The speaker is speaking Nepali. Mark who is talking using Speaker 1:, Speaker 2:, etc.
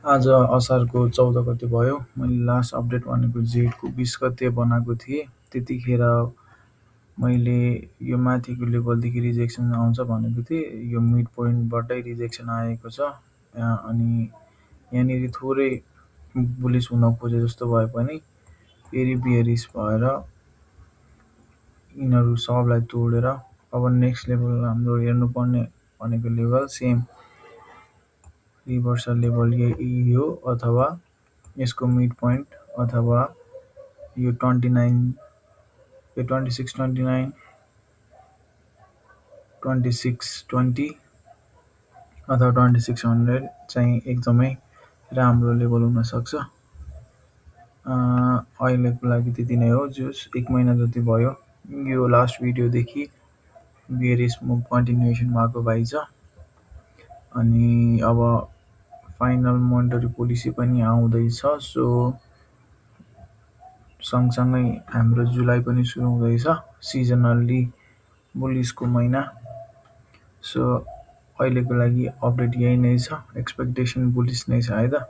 Speaker 1: आज असारको 14 गते भयो। मैले लास्ट अपडेट भनेको जेठको 20 गते बनाएको थिएँ। त्यतिखेर मैले यो माथिको लेभलदेखि रिजेक्सन आउँछ भनेको थिएँ। यो मिड पोइन्टबाटै रिजेक्सन आएको छ। अनि यहाँनिर थोरै बुलिस हुन खोजे जस्तो भए पनि फेरि बियरिस भएर यिनीहरू सबलाई तोडेर अब नेक्स्ट लेभल हाम्रो हेर्नुपर्ने भनेको लेभल सेम रिभर्सल लेभल यही हो, अथवा यसको मिड पोइन्ट, अथवा यो 29 यो 2629 2620 अथवा 2600 चाहिँ एकदमै राम्रो लेभल हुनसक्छ। अहिलेको लागि त्यति नै हो। जुस 1 महिना जति भयो यो लास्ट भिडियोदेखि बियरिस मुभ कन्टिन्युएसन भएको भाइ छ। अनि अब फाइनल मोनेटरी पोलिसी पनि आउँदैछ। सो सँगसँगै हाम्रो जुलाई पनि सुरु हुँदैछ, सिजनल्ली बुलिसको महिना। सो अहिलेको लागि अपडेट यही नै छ। एक्सपेक्टेसन बुलिस नै छ है त।